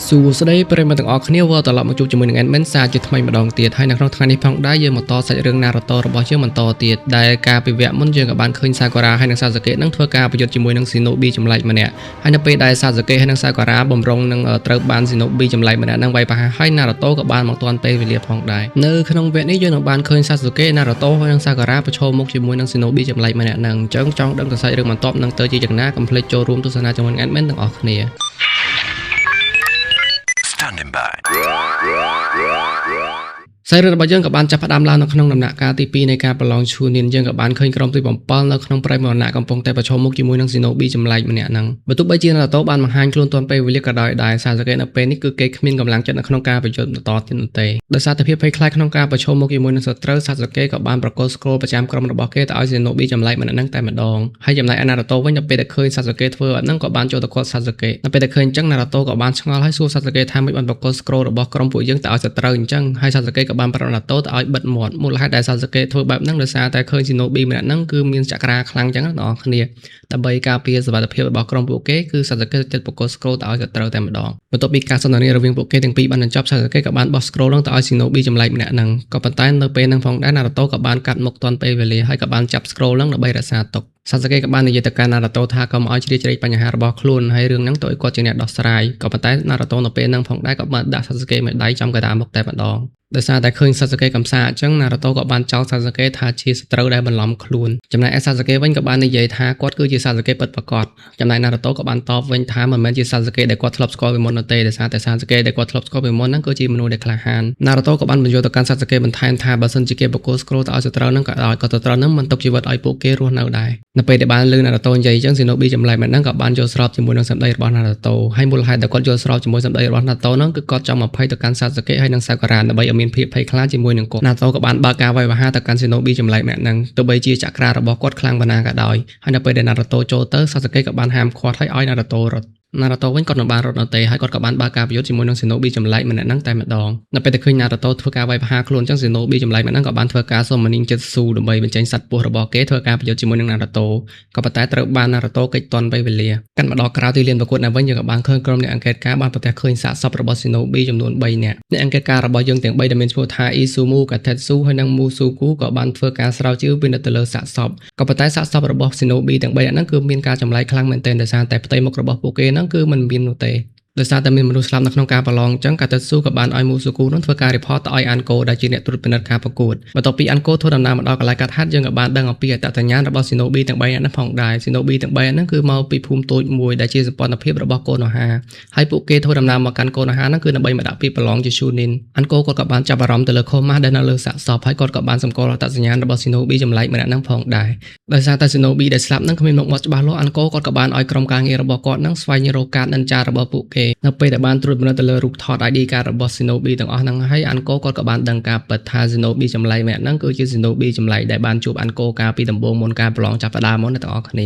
សួស្តីប្រិយមិត្តទាំងអស់គ្នាវិលត្រឡប់មកជួបជាមួយនឹង Admin សាជាថ្មីម្ដងទៀតហើយនៅក្នុងថ្ងៃនេះផងដែរយើងមកតសាច់រឿង Naruto របស់យើងបន្តទៀតដែលការពិវៈមុនយើងក៏បានឃើញ Sakura ហើយនិង Sasuke នឹងធ្វើការប្រយុទ្ធជាមួយនឹង Shinobi ចម្លែកម្នាក់ហើយនៅពេលដែល Sasuke ហើយនិង Sakura បំរុងនឹងត្រូវបាន Shinobi ចម្លែកម្នាក់នឹងវាយប្រហារហើយ Naruto ក៏បានមកទាន់ពេលវេលាផងដែរនៅក្នុងវគ្គនេះយើងនឹងបានឃើញ Sasuke Naruto ហើយនិង Sakura ប្រឈមមុខជាមួយនឹង Shinobi ចម្លែកម្នាក់នឹងអញ្ចឹងចង់ដឹងទៅសាច់រឿងបន្ទាប់នឹងទៅជាយ៉ាងណាកុំភ្លេចចូលរួមទស្សនាជាមួយនឹង Admin ទាំងអស់គ្នា Standing by. សាច់រឿងរបស់យើងក៏បានចាប់ផ្ដើមឡើងនៅក្នុងដំណាក់កាលទី2នៃការប្រឡង Chunin យើងក៏បានឃើញក្រុមទី7នៅក្នុងព្រៃមរណៈកំពុងតែប្រឈមមុខជាមួយនឹង Shinobi ចម្លែកម្នាក់ហ្នឹងបើទោះបីជា Naruto បានបង្ហាញខ្លួនទាន់ពេលវេលាក៏ដោយដែរ Sasuke នៅពេលនេះគឺគេគ្មានកម្លាំងចិត្តនៅក្នុងការប្រយុទ្ធបន្តទៀតនោះទេដោយសារតែភាពភ័យខ្លាចក្នុងការប្រឈមមុខជាមួយនឹងសត្រូវ Sasuke ក៏បានប្រគល់ scroll ប្រចាំក្រុមរបស់គេទៅឲ្យ Shinobi ចម្លែកម្នាក់ហ្នឹងតែម្ដងហើយចំណែក Naruto វិញដល់ពេលដែលឃើញ Sasuke ធ្វើអត់ហ្នឹងក៏បានចូលទៅគាត់ Sasuke ដល់ពេលដែលឃើញអញ្ចឹង Naruto ក៏បានឆ្ងល់ហើយសួរ Sasuke ថាមិនបានប្រគល់ scroll របស់ក្រុមពួកយើងទៅឲ្យសត្រូវអញ្ចឹងហើយ Sasuke ក៏បានប្រាប់ Naruto ទៅឲ្យបិទមាត់មូលហេតុដែល Sasuke ធ្វើបែបហ្នឹងដោយសារតែឃើញ Shinobi ម្នាក់ហ្នឹងគឺមានចក្រាខ្លាំងអញ្ចឹងណាអ្នកនរគ្នាដើម្បីការពារសុវត្ថិភាពរបស់ក្រុមពួកគេគឺ Sasuke ចិត្តប្រគល់ scroll ទៅឲ្យសត្រូវតែម្ដងបន្ទាប់ពីការសន្ទនារវាងពួកគេទាំងពីរបានបញ្ចប់ Sasuke ក៏បានបោះ scroll ហ្នឹងទៅឲ្យ Shinobi ចម្លែកម្នាក់ហ្នឹងក៏ប៉ុន្តែនៅពេលហ្នឹងផងដែរ Naruto ក៏បានកាត់មុខទាន់ពេលវេលាហើយក៏បានចាប់ scroll ហ្នឹងដើម្បីរក្សាទុក Sasuke ក៏បាននិយាយទៅកាន់ Naruto ថាកុំឲ្យជ្រៀតជ្រែកបញ្ហារបស់ខ្លួនហើយរឿងហ្នឹងទៅឲ្យគាត់ជាអ្នកដោះស្រាយក៏ប៉ុន្តែ Naruto នៅពេលហ្នឹងផងដែរក៏បានដាក់ Sasuke មួយដៃចំកណ្ដាលមុខតែម្ដងដោយសារតែឃើញ Sasuke កំសាកអញ្ចឹង Naruto ក៏បានចោទ Sasuke ថាជាសត្រូវដែលបន្លំខ្លួនចំណែកឯ Sasuke វិញក៏បាននិយាយថាគាត់គឺជា Sasuke ពិតប្រាកដចំណែក Naruto ក៏បានតបវិញថាមិនមែនជា Sasuke ដែលគាត់ធ្លាប់ស្គាល់ពីមុននោះទេដោយសារតែ Sasuke ដែលគាត់ធ្លាប់ស្គាល់ពីមុនហ្នឹងគឺជាមនុស្សដែលក្លាហាន Naruto ក៏បានបញ្យល់ទៅកាន់ Sasuke បន្ថែមថាបើសិនជាគេប្រគល់ scroll ទៅឲ្យសត្រូវហ្នឹងក៏ដោយក៏សត្រូវហ្នឹងមិនទុកជីវិតឲ្យពួកគេរស់នៅដែរនៅពេលដែលបានឮ Naruto និយាយអញ្ចឹង Shinobi ចម្លែកម្នាក់ហ្នឹងក៏បានយល់ស្របជាមួយនឹងសម្ដីរបស់ Naruto ហើយមូលហេតុដែលគាត់យល់ស្របជាមួយសម្ដីរបស់ Naruto ហ្នឹងគឺគាត់ចង់មកភ័យទៅកាន់ Sasuke ហើយនិង Sakura ដើម្បីឲ្យមានភាពភ័យខ្លាចជាមួយនឹងគាត់ Naruto ក៏បានបើកការវាយប្រហារទៅកាន់ Shinobi ចម្លែកម្នាក់ហ្នឹងទោះបីជាចក្រារបស់គាត់ខ្លាំងប៉ុណ្ណាក៏ដោយហើយនៅពេលដែល Naruto ចូលទៅ Sasuke ក៏បានហាមឃាត់ហើយឲ្យ Naruto រត់ Naruto វិញគាត់មិនបានរត់នោះទេហើយគាត់ក៏បានបើកការប្រយុទ្ធជាមួយនឹង Shinobi ចម្លែកម្នាក់ហ្នឹងតែម្ដងនៅពេលដែលឃើញ Naruto ធ្វើការវាយប្រហារខ្លួនអញ្ចឹង Shinobi ចម្លែកម្នាក់ហ្នឹងក៏បានធ្វើការ Summoning Jutsu ដើម្បីបញ្ចេញសត្វពស់របស់គេធ្វើការប្រយុទ្ធជាមួយនឹង Naruto ក៏ប៉ុន្តែត្រូវបាន Naruto គេចទាន់ពេលវេលាកាន់មកដល់ក្រៅទីលានប្រកួតនៅវិញយើងក៏បានឃើញក្រុមអ្នកអង្កេតការបានប្រទះឃើញសាកសពរបស់ Shinobi ចំនួន3នាក់អ្នកអង្កេតការរបស់យើងទាំង3ដែលមានឈ្មោះថា Izumu Katetsu ហើយនិង Musuku ក៏បានធ្វើការស្រាវជ្រាវពិនិត្យទៅលើសាកសពក៏ប៉ុន្តែសាកសពរបស់ Shinobi ទាំង3នាក់ហ្នឹងគឺមានការចម្លែកខ្លាំងមែនទែនដោយសារតែផ្ទៃមុខរបស់ពួកគេហ្នឹងគឺមិនមាននោះទេដោយសារតែមានមនុស្សស្លាប់នៅក្នុងការប្រឡងអញ្ចឹងកាតេស៊ូក៏បានឲ្យមូស៊ូគូនឹងធ្វើការ report ទៅឲ្យអានកូដែលជាអ្នកត្រួតពិនិត្យការប្រកួតបន្ទាប់ពីអានកូធ្វើដំណើរមកដល់កន្លែងកាត់ហាត់យើងក៏បានដឹងអំពីអត្តសញ្ញាណរបស់ Shinobi ទាំង3នាក់ហ្នឹងផងដែរ Shinobi ទាំង3នាក់ហ្នឹងគឺមកពីភូមិតូចមួយដែលជាសម្ព័ន្ធភាពរបស់កូនអូហាហើយពួកគេធ្វើដំណើរមកកាន់កូនអូហាហ្នឹងគឺដើម្បីមកដាក់ពាក្យប្រឡងជា Chunin អានកូគាត់ក៏បានចាប់អារម្មណ៍ទៅលើខូម៉ាស់ដែលនៅលើសាកសពហើយគាត់ក៏បានសម្គាល់អត្តសញ្ញាណរបស់ Shinobi ចម្លែកម្នាក់ហ្នឹងផងដែរដោយសារតែ Shinobi ដែលស្លាប់ហ្នឹងគ្មានមុខមាត់ច្បាស់លាស់អានកូគាត់ក៏បានឲ្យក្រុមការងាររបស់គាត់ហ្នឹងស្វែងរកកាតនិនចារបស់ពួកគេនៅពេលដែលបានត្រួតពិនិត្យទៅលើរូបថត ID កាតរបស់ Shinobi ទាំងអស់ហ្នឹងហើយអានកូគាត់ក៏បានដឹងការពិតថា Shinobi ចម្លែកម្នាក់ហ្នឹងគឺជា Shinobi ចម្លែកដែលបានជួបអានកូកាលពីដំបូងមុនការប្រឡងចាប់ផ្ដើមមកអ្នកទាំងអស់គ្ន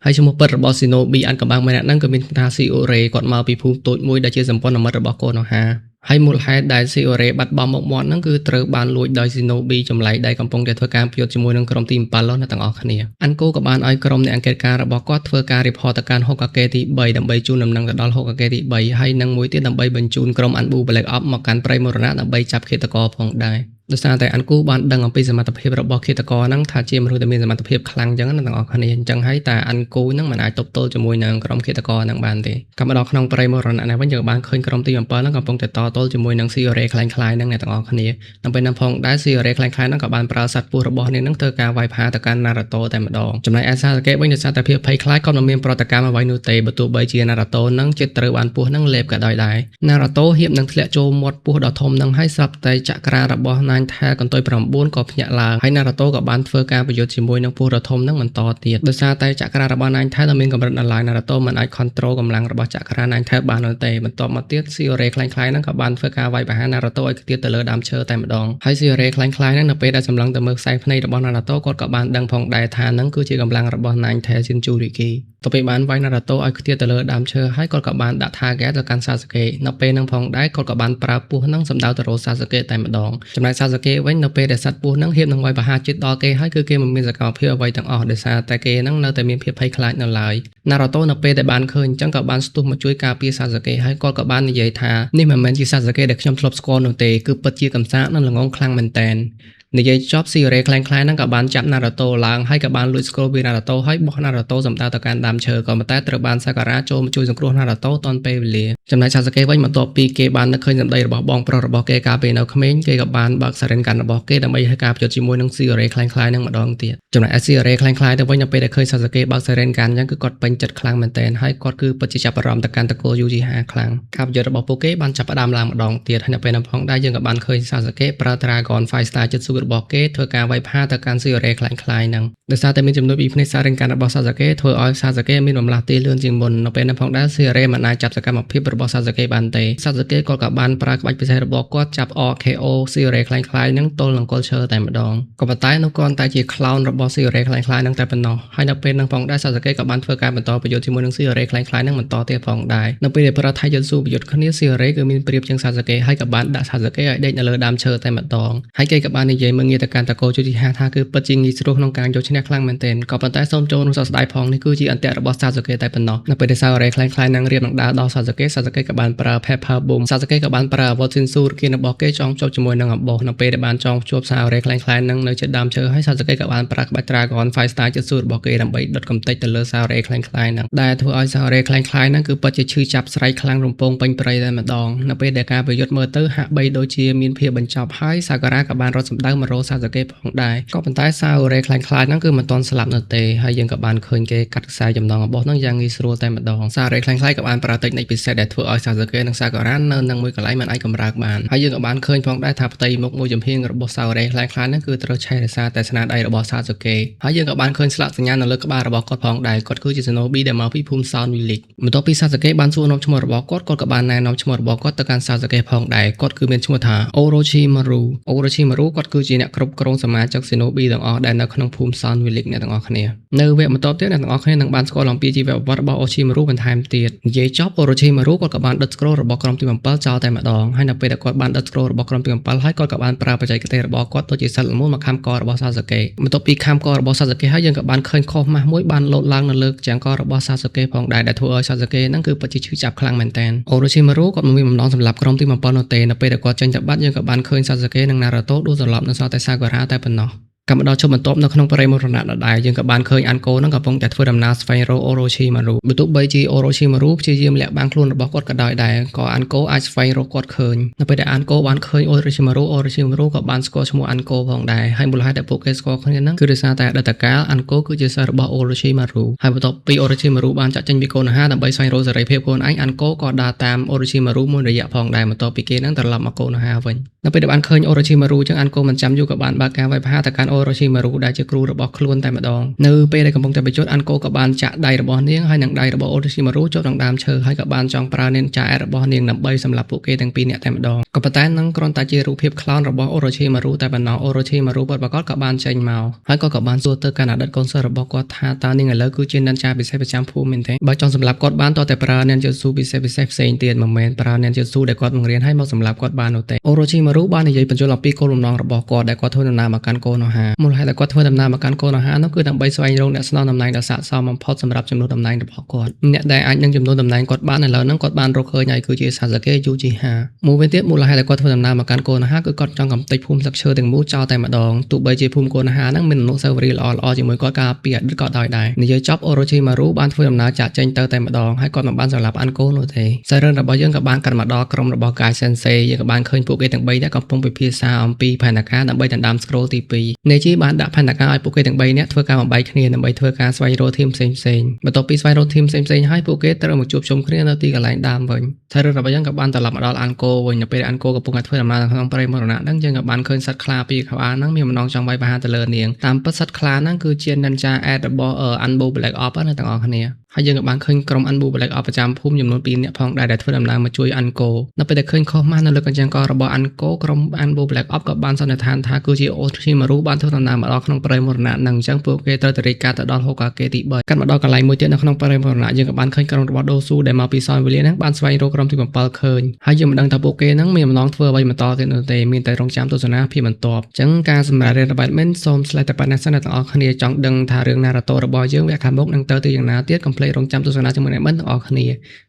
ាហើយឈ្មោះពិតរបស់ Shinobi អានកំបាំងម្នាក់ហ្នឹងគឺមានថា Shiore គាត់មកពីភូមិតូចមួយដែលជាសម្ព័ន្ធមិត្តរបស់កូនអូហាហើយមូលហេតុដែល Shiore បាត់បង់មុខមាត់ហ្នឹងគឺត្រូវបានលួចដោយ Shinobi ចម្លែកដែលកំពុងតែធ្វើការប្រយុទ្ធជាមួយនឹងក្រុមទី7នោះអ្នកទាំងអស់គ្នាអានកូក៏បានឲ្យក្រុមអ្នកអង្កេតការរបស់គាត់ធ្វើការ report ទៅកាន់ Hokage ទី3ដើម្បីជូនដំណឹងទៅដល់ Hokage ទី3ហើយនិងមួយទៀតដើម្បីបញ្ជូនក្រុម Anbu Black Ops មកកាន់ព្រៃមរណៈដើម្បីចាប់ឃាតករផងដែរដោយសារតែអានគូបានដឹងអំពីសមត្ថភាពរបស់ឃាតករហ្នឹងថាជាមនុស្សដែលមានសមត្ថភាពខ្លាំងអញ្ចឹងណាទាំងអស់គ្នាអញ្ចឹងហើយតែអានគូហ្នឹងមិនអាចទប់ទល់ជាមួយនឹងក្រុមឃាតករហ្នឹងបានទេក៏មកដល់ក្នុងព្រៃមរណៈនេះវិញយើងបានឃើញក្រុមទី7ហ្នឹងកំពុងតែតទល់ជាមួយនឹង Shiore ក្លែងក្លាយហ្នឹងអ្នកទាំងអស់គ្នាដល់ពេលហ្នឹងផងដែរ Shiore ក្លែងក្លាយហ្នឹងក៏បានប្រើសត្វពស់របស់នាងហ្នឹងធ្វើការវាយប្រហារទៅកាន់ Naruto តែម្ដងចំណែកឯ Sasuke វិញដោយសារតែភាពភ័យខ្លាចក៏មិនមានប្រតិកម្មអ្វីនោះទេបើទោះបីជា Naruto ហ្នឹងចិត្តត្រូវបានពស់ហ្នឹងលេបក៏ដោយដែរ Naruto ហៀបនឹងធ្លាក់ចូលមាត់ពស់ដ៏ធំហ្នឹងហើយស្រាប់តែចក្រារបស់ Nine Tail កន្ទុយ9ក៏ភ្ញាក់ឡើងហើយ Naruto ក៏បានធ្វើការប្រយុទ្ធជាមួយនឹងពស់ដ៏ធំហ្នឹងបន្តទៀតដោយសារតែចក្រារបស់ Nine Tail នៅមានកម្រិតនៅឡើយ Naruto មិនអាច control កម្លាំងរបស់ចក្រា Nine Tail បាននោះទេបន្ទាប់មកទៀត Shiore ក្លែងក្លាយហ្នឹងក៏បានធ្វើការវាយប្រហារ Naruto ឲ្យខ្ទាតទៅលើដើមឈើតែម្ដងហើយ Shiore ក្លែងក្លាយហ្នឹងនៅពេលដែលសម្លឹងទៅមើលខ្សែភ្នែករបស់ Naruto គាត់ក៏បានដឹងផងដែរថាហ្នឹងគឺជាកម្លាំងរបស់ Nine Tail Jinchuriki ទៅពេលបានវាយ Naruto ឲ្យខ្ទាតទៅលើដើមឈើហើយគាត់ក៏បានដាក់ target ទៅកាន់ Sasuke នៅពេលហ្នឹងផងដែរគាត់ក៏បានប្រើពស់ហ្នឹងសម្ដៅទៅរក Sasuke តែម្ដងចំណែក Sasuke សាស្កេវិញនៅពេលដែលសត្វពស់ហ្នឹងហៀបនឹងវាយប្រហារជិតដល់គេហើយគឺគេមិនមានសកម្មភាពអ្វីទាំងអស់ដោយសារតែគេហ្នឹងនៅតែមានភាពភ័យខ្លាចនៅឡើយណារូតូនៅពេលដែលបានឃើញអញ្ចឹងក៏បានស្ទុះមកជួយការពារសាស្កេហើយគាត់ក៏បាននិយាយថានេះមិនមែនជាសាស្កេដែលខ្ញុំធ្លាប់ស្គាល់នោះទេគឺពិតជាកំសាកនិងល្ងងខ្លាំងមែនទែននិយាយចប់ស៊ីរ៉េខ្លាំងៗហ្នឹងក៏បានចាប់ណារូតូឡើងហើយក៏បានលួច scroll ពីណារូតូហើយបោះណារូតូសម្ដៅទៅកាន់ដើមឈើក៏ប៉ុន្តែត្រូវបានសាការ៉ាចូលមកជួយសង្គ្រោះណារូតូទាន់ពេលវេលាចំណែកសាស្កេវិញបន្ទាប់ពីគេបាននឹកឃើញសម្ដីរបស់បងប្រុសរបស់គេកាលពីនៅក្មេងគេក៏បានបើក Sharingan របស់គេដើម្បីឲ្យការប្រយុទ្ធជាមួយនឹងស៊ីរ៉េខ្លាំងៗហ្នឹងម្ដងទៀតចំណែកស៊ីរ៉េខ្លាំងៗទៅវិញនៅពេលដែលឃើញសាស្កេបើក Sharingan អញ្ចឹងគឺគាត់ពេញចិត្តខ្លាំងមែនទែនហើយគាត់គឺពិតជាចាប់អារម្មណ៍ទៅកាន់ត្រកូល Uchiha ខ្លាំងការប្រយុទ្ធរបស់ពួកគេបានចាប់ផ្ដើមឡើងម្ដងទៀតហើយនៅពេលនោះផងដែរយើងក៏បានឃើញសាស្កេប្រើ Dragon Five Star ចិត្តស៊ូរបស់គេធ្វើការវាយប្រហារទៅកាន់ស៊ីរ៉េខ្លាំងៗហ្នឹងដោយសារតែមានចំនួនពីភ្នែក Sharingan របស់សាស្កេធ្វើឲ្យសាស្កេមានបំលាស់ទីលឿនជាងមុននៅពេលនោះផងដែរស៊ីរ៉េមិនអាចចាប់សកម្មភាពរបស់សាស្កេបានទេសាស្កេគាត់ក៏បានប្រើក្បាច់ពិសេសរបស់គាត់ចាប់ RKO ស៊ីរ៉េខ្លាំងៗហ្នឹងទល់នឹងគល់ឈើតែម្ដងក៏ប៉ុន្តែនោះគ្រាន់តែជា clone របស់ស៊ីរ៉េខ្លាំងៗហ្នឹងតែប៉ុណ្ណោះហើយនៅពេលហ្នឹងផងដែរសាស្កេក៏បានធ្វើការបន្តប្រយុទ្ធជាមួយនឹងស៊ីរ៉េខ្លាំងៗហ្នឹងបន្តទៀតផងដែរនៅពេលដែលប្រើtaijutsu ប្រយុទ្ធគ្នាស៊ីរ៉េគឺមានប្រៀបជាងសាស្កេហើយក៏បានដាក់សាស្កេឲ្យដេកនៅលើដើមឈើតែម្ដងហើយគេក៏បាននិយាយមើងងាយទៅកាន់ត្រកូល Uchiha ថាគឺពិតជាងាយស្រួលក្នុងការយកឈ្នះខ្លាំងមែនទែនក៏ប៉ុន្តែសូមចូលរួមសោកស្ដាយផងនេះគឺជាអន្ទាក់របស់សាស្កេតែប៉ុណ្ណោះនៅពេលដែលសាអូរ៉េខ្លាំងៗនឹងរៀបនឹងដើរដល់សាស្កេសាស្កេក៏បានប្រើ Paper Bomb សាស្កេក៏បានប្រើអាវុធ Shinsu គៀនរបស់គេចងភ្ជាប់ជាមួយនឹងអំបោសនៅពេលដែលបានចងភ្ជាប់សាអូរ៉េខ្លាំងៗនឹងនៅជិតដើមឈើហើយសាស្កេក៏បានប្រើក្បាច់ Dragon Five Star ចិត្តស៊ូរបស់គេដើម្បីដុតកំទេចទៅលើសាអូរ៉េខ្លាំងៗហ្នឹងដែលធ្វើឲ្យសាអូរ៉េខ្លាំងៗហ្នឹងគឺពិតជាឈឺចាប់ស្រែកខ្លាំងរំពងពេញព្រៃតែម្ដងនៅពេលដែលការប្រយុទ្ធមើលទៅហាក់បីដូចជាមានភាពបញ្ចប់ហើយសាការ៉ាក៏បានរត់សម្ដៅមករកសាស្កេផងដែរក៏ប៉ុន្តែសាអូរ៉េខ្លាំងៗហ្នឹងគឺមិនទាន់ស្លាប់នោះទេហើយយើងក៏បានឃើញគេកាត់ខ្សែចំណងរបស់ហ្នឹងយ៉ាងងាយស្រួលតែម្ដងសាអូរ៉េខ្លាំងៗក៏បានប្រើតិចនិកពិសេសដែលធ្វើឲ្យសាស្កេនិងសាការ៉ានៅនឹងមួយកន្លែងមិនអាចកម្រើកបានហើយយើងក៏បានឃើញផងដែរថាផ្ទៃមុខមួយចំហៀងរបស់សាអូរ៉េខ្លាំងៗហ្នឹងគឺត្រូវឆេះដោយសារតែស្នាដៃរបស់សាស្កេហើយយើងក៏បានឃើញស្លាកសញ្ញានៅលើក្បាលរបស់គាត់ផងដែរគាត់គឺជា Shinobi ដែលមកពីភូមិ Sound Village បន្ទាប់ពីសាស្កេបានសួរនាំឈ្មោះរបស់គាត់គាត់ក៏បានណែនាំឈ្មោះរបស់គាត់ទៅកាន់សាស្កេផងដែរគាត់គឺមានឈ្មោះថា Orochimaru Orochimaru គាត់គឺជាអ្នកគ្រប់គ្រងសមាជិក Shinobi ទាំងអស់ដែលនៅក្នុងភូមិ Sound Village អ្នកទាំងអស់គ្នានៅវគ្គបន្ទាប់ទៀតអ្នកទាំងអស់គ្នានឹងបានស្គាល់អំពីជីវប្រវត្តិរបស់ Orochimaru បន្ថែមទៀតនិយាយចប់ Orochimaru គាត់ក៏បានដុត scroll របស់ក្រុមទី7ចោលតែម្ដងហើយនៅពេលដែលគាត់បានដុត scroll របស់ក្រុមទី7ហើយគាត់ក៏បានប្រើបច្ចេកទេសរបស់គាត់ដូចជាសិតល្មូនមកខាំករបស់សាស្កេបន្ទាប់ពីខាំករបស់សាស្កេហើយយើងក៏បានឃើញខុសម៉ាស់មួយបានលោតឡើងនៅលើចង្ករបស់សាស្កេផងដែរដែលធ្វើឲ្យសាស្កេហ្នឹងគឺពិតជាឈឺចាប់ខ្លាំងមែនទែន Orochimaru គាត់មិនមានបំណងសម្លាប់ក្រុមទី7នោះទេនៅពេលដែលគាត់ចេញទៅបាត់យើងក៏បានឃើញសាស្កេនិងណារូតូដួលសន្លប់នៅសល់តែសាគូរ៉ាតែប៉ុណ្ណោះកម្មដល់ជុំបន្ទាប់នៅក្នុងបរិមរណៈដដែលយើងក៏បានឃើញអានកូនឹងកំពុងតែធ្វើដំណើរស្វែងរកអូរ៉ូឈីម៉ារូបើទោះបីជាអូរ៉ូឈីម៉ារូព្យាយាមលាក់បាំងខ្លួនរបស់គាត់ក៏ដោយដែរក៏អានកូអាចស្វែងរកគាត់ឃើញនៅពេលដែលអានកូបានឃើញអូរ៉ូឈីម៉ារូអូរ៉ូឈីម៉ារូក៏បានស្គាល់ឈ្មោះអានកូផងដែរហើយមូលហេតុដែលពួកគេស្គាល់គ្នាហ្នឹងគឺដោយសារតែអតីតកាលអានកូគឺជាសិស្សរបស់អូរ៉ូឈីម៉ារូហើយបន្ទាប់ពីអូរ៉ូឈីម៉ារូបានចាក់ចេញពីកូនហាដើម្បីស្វែងរកសេរីភាពខ្លួនឯងអានកូក៏ដើរតាមអូរ៉ូឈីម៉ារូមួយរយៈផងដែរបន្ទាប់ពីគេហ្នឹងត្រឡប់មកកូនហាវិញនៅពេលដែលបានឃើញអូរ៉ូឈីម៉ារូចឹងអានកូមិនចាំយូរក៏បានបើកការវាយប្រហារទៅកាន់អូរ៉ូឈីម៉ារូដែលជាគ្រូរបស់ខ្លួនតែម្ដងនៅពេលដែលកំពុងតែប្រយុទ្ធអានកូក៏បានចាក់ដៃរបស់នាងហើយនិងដៃរបស់អូរ៉ូឈីម៉ារូជាប់នឹងដើមឈើហើយក៏បានចង់ប្រើនាងចាអែរបស់នាងដើម្បីសម្លាប់ពួកគេទាំងពីរនាក់តែម្ដងក៏ប៉ុន្តែនឹងគ្រាន់តែជារូបភាព clone របស់អូរ៉ូឈីម៉ារូតែប៉ុណ្ណោះអូរ៉ូឈីម៉ារូពិតប្រាកដក៏បានចេញមកហើយក៏បានសួរទៅកាន់អតីតកូនសិស្សរបស់គាត់ថាតើនាងឥឡូវគឺជានិន្ចាពិសេសប្រចាំភូមិមែនទេបើចង់សម្លាប់គាត់បានតើតែប្រើ ninjutsu ពិសេសពិសេសផ្សេងទៀតមិនមែនប្រើ ninjutsu ដែលគាត់បង្រៀនឲ្យមកសម្លាប់គាត់បាននោះទេអូរ៉ូឈីម៉ារូបាននិយាយបញ្យល់អំពីគោលបំណងរបស់គាត់ដែលគាត់ធ្វើដំណើរមកកាន់កូនហាមូលហេតុដែលគាត់ធ្វើដំណើរមកកាន់កូនហានោះគឺដើម្បីស្វែងរកអ្នកស្នងតំណែងដ៏ស័ក្តិសមបំផុតសម្រាប់ជំនួសតំណែងរបស់គាត់អ្នកដែលអាចនឹងជំនួសតំណែងគាត់បានឥឡូវហ្នឹងគាត់បានរកឃើញហើយគឺជាសាសាកេយូជីហាមួយវិញទៀតមូលហេតុដែលគាត់ធ្វើដំណើរមកកាន់កូនហាគឺគាត់ចង់កំទេចភូមិស្លឹកឈើទាំងមូលចោលតែម្ដងទោះបីជាភូមិកូនហាហ្នឹងមានអនុស្សាវរីយ៍ល្អៗជាមួយគាត់កាលពីអតីតក៏ដោយដែរនិយាយចប់អូរ៉ូឈីម៉ារូបានធ្វើដំណើរចាក់ចេញទៅតែម្ដងហើយគាត់មិនបានសម្លាប់អានកូនោះទេសាច់រឿងរបស់យើងក៏បានកាត់មកដល់ក្រុមរបស់កាយ Sensei យើងក៏បានឃើញពួកគេទាំង3នាក់កំពុងពិភាក្សាអំពីផែនការដើម្បីដណ្ដើម scroll ទី2នេជីបានដាក់ផែនការឲ្យពួកគេទាំង3នាក់ធ្វើការបំបែកគ្នាដើម្បីធ្វើការស្វែងរក team ផ្សេងផ្សេងបន្ទាប់ពីស្វែងរក team ផ្សេងផ្សេងហើយពួកគេត្រូវមកជួបជុំគ្នានៅទីកន្លែងដើមវិញសាច់រឿងរបស់យើងក៏បានត្រឡប់មកដល់អានកូវិញនៅពេលអានកូកំពុងតែធ្វើដំណើរនៅក្នុងព្រៃមរណៈហ្នឹងយើងក៏បានឃើញសត្វខ្លាពីរក្បាលហ្នឹងមានបំណងចង់វាយប្រហារទៅលើនាងតាមពិតសត្វខ្លាហ្នឹងគឺជា Ninja Ad របស់ Anbu Black Ops ណាទាំងអស់គ្នា ហើយយើងក៏បានឃើញក្រុម Anbu Black Ops ប្រចាំភូមិចំនួន2នាក់ផងដែរដែលធ្វើដំណើរមកជួយអាន់កូនៅពេលដែលឃើញខុសម៉ាស់នៅលើកញ្ចឹងករបស់អាន់កូក្រុម Anbu Black Ops ក៏បានសន្និដ្ឋានថាគឺជាអូឈីម៉ារុបានធ្វើដំណើរមកដល់ក្នុងព្រៃមរណៈនឹងអញ្ចឹងពួកគេត្រូវតែរាយការណ៍ទៅដល់ហូកាគេទី3កាត់មកដល់កន្លែងមួយទៀតនៅក្នុងព្រៃមរណៈយើងក៏បានឃើញក្រុមរបស់ដូស៊ូដែលមកពីសនវេលាហ្នឹងបានស្វែងរកក្រុមទី7ឃើញហើយយើងមិនដឹងថាពួកគេហ្នឹងមានបំណងធ្វើអ្វីបន្តទៀតនោះទេមានតែរងចាំទស្សនាភាពបន្ទាប់អញ្ចឹងការសម្រាប់រឿងរបស់ admin សូមឆ្លើយតែប៉ុណ្ណេះសិនអ្នកទាំងអស់គ្នាចង់ដឹងថារឿង Naruto របស់យើងវគ្គខាងមុខនឹងទៅទីយ៉ាងណាទៀតកុំភ្លេចរងចាំទស្សនាជាមួយ admin ទាំងអស់គ្នា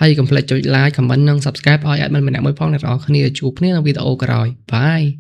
ហើយកុំភ្លេចចុច like comment និង subscribe ឲ្យ admin ម្នាក់មួយផងអ្នកទាំងអស់គ្នាជួបគ្នានៅវីដេអូក្រោយ។ Bye.